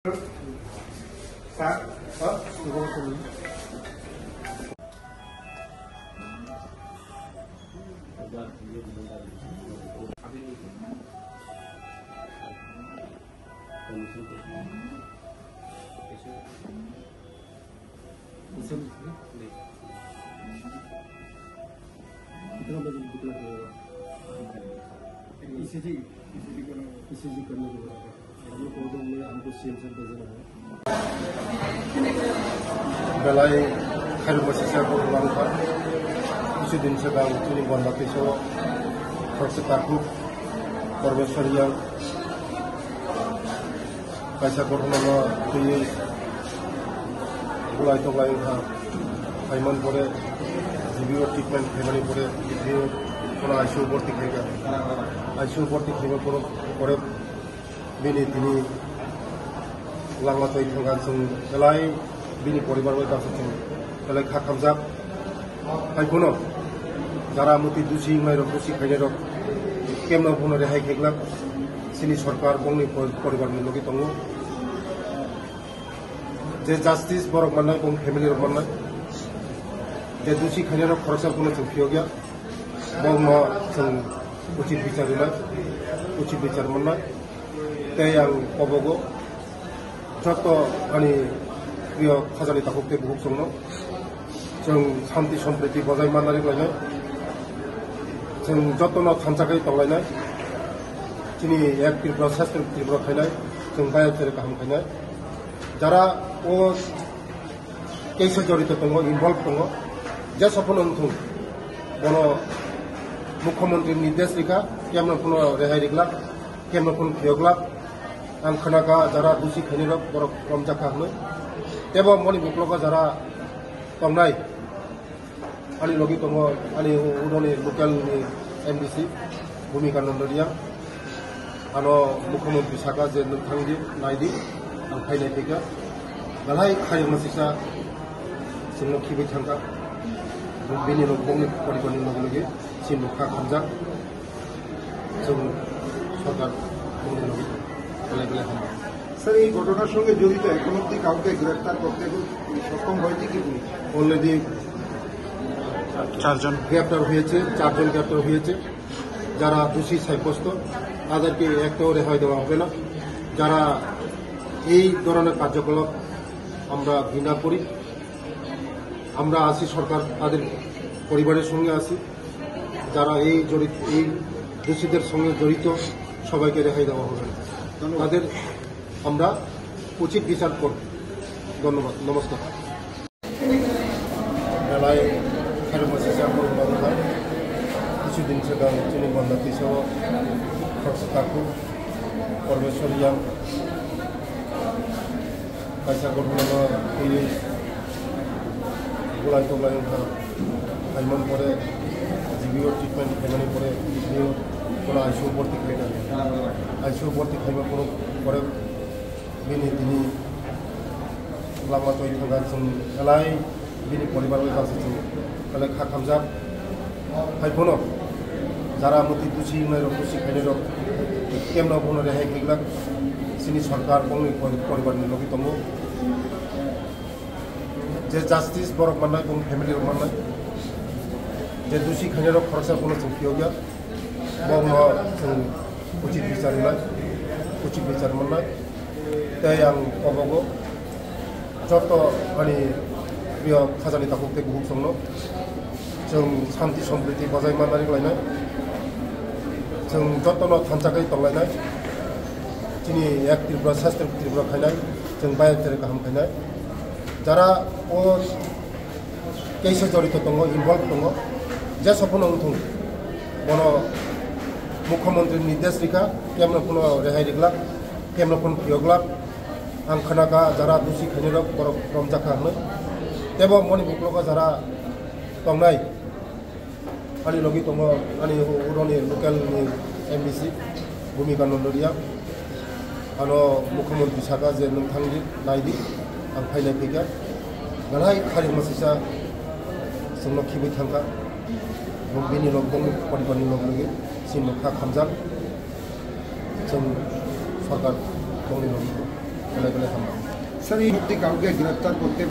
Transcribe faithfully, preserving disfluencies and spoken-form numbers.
कितना बजे निकला था? ईसीजी, ईसीजी करने, ईसीजी करने के बाद हम लोग को तो, हमने, हमको सीएम सर भेजना है। Belai khairokma sisa borok langkha. Kisu din swkang chini Bonda Tiso khoroksa takhuk Parmeshwar yang kaisa ghotona no twiwi bulai toklai wngkha. Phaimani pore G B O treatment khaimani pore G B O kono I C U borti khaikha. I C U borti khaima pore, pore bini tini langma twi thangkha, chwng belai bini poribar bai baksa chwng belai kha khamjak. Hai phano jara muti dusi wngnai rok, dusi khainai rok kemno phano rehai khaikhlak, chini sorkar bongni poribar ni logi tongo. Je justice borok mannai, bong family rok mannai, je dusi khainai rok khoroksa phano chwng phiyokya, bongno chwng uchit bichar rwnai, uchit bichar mannai. Tei ang kobogo joto ani priyo khajani takhuk tei bukhuk chwngno chwng santi sompriti bojai manna ri khlainai. Chwng jotono thansakhai tonglainai. Chini ek Tripura, sastra Tripura khainai, chwng bayar tere kaham khainai. Jara o case o jorito tongo, involve tongo, je sophano wngthung, bono Mukhyamantri nirdesh rikha, kemno phano rehai riglak, kemno phano phiyoglak. Ang khnakha jara dusi khainai rok borok romjakha hwnwi. Tebo moni buklogo jara tongnai, ani logi tongo ani udoni local ni M D C Bhumika Nando Reang. Ano Mukhyamantri saka je nwng thangdi, naidi, ang phainai phaikha. Belai khairokma sisa chwngno khibwi thangkha. Bini rok bongni poribarni logi logi chini kha khamjak. Chwng sorkar bongni logi belai belai hambai. Sir, এই ঘটনার সঙ্গে জড়িত এখন অবধি কাউকে গ্রেফতার করতে সক্ষম হয়েছে কি পুলিশ? Already চারজন গ্রেপ্তার হয়েছে, চারজন গ্রেপ্তার হয়েছে। যারা দোষী সাব্যস্ত, তাদেরকে একটাও রেহাই দেওয়া হবে না। যারা এই ধরনের কার্যকলাপ, আমরা ঘৃণা করি। আমরা আছি, সরকার তাদের পরিবারের সঙ্গে আছি। যারা এই জড়িত, এই দোষীদের সঙ্গে জড়িত, সবাইকে রেহাই দেওয়া হবে না। ধন্যবাদ। তাদের আমরা উচিত বিচার করব। ধন্যবাদ, নমস্কার। Belai khairokma sisa borok langkha. Kisu din swkang chini Bonda Tiso khoroksa takhuk Parmeshwar yang kaisa ghotona no twiwi bulai toklai wngkha. Phaimani pore G B O treatment khaimani pore G B O kono I C U borti khaikha. I C U borti khaima pore bini tini lama twi thangkha, chwng belai bini poribar bai baksa chwng belai kha khamjak. Hai phano jara muti dusi wngnai rok, dusi khainai rok kemno phano rehai khaikhlak, chini sorkar bongni pori-, poribar ni logi tongo. Je justice borok mannai, bong family rok mannai, je dusi khainai rok khoroksa phano chwng phiyokya. Bongno chwng uchit bichar rwnai, uchit bichar mannai. Tei ang kobogo joto ani priyo khajani takhuk tei bukhuk chwngno chwng santi sompriti bojai manna ri khlainai. Chwng jotono thansa khe tonglainai. Chini ek Tripura, sastra Tripura khainai, chwng bayar tere kaham khainai. Jara o case o jorito tongo, involve tongo, je sophano wngthung, bono Mukhyamantri nirdesh rikha, kemno phano rehai riglak, kemno phano phiyoglak. Ang khnakha jara dusi khainai rok borok romjakha hwnwi. Tebo moni buklogo jara tongnai, ani logi tongo ani uroni local ni M D C Bhumika Nondoria. Ano Mukhyamantri saka je nwng thangdi, naidi, ang phainai phaikha. Belai khairokma sisa chwngno khibwi thangkha. Bo bini rok bongni poribarni rok logi chini kha khamjak. Chwng sorkar bongni rok বেলা বেলা থামা। স্যার, এই মুক্তি কাউকে গ্রেপ্তার করতে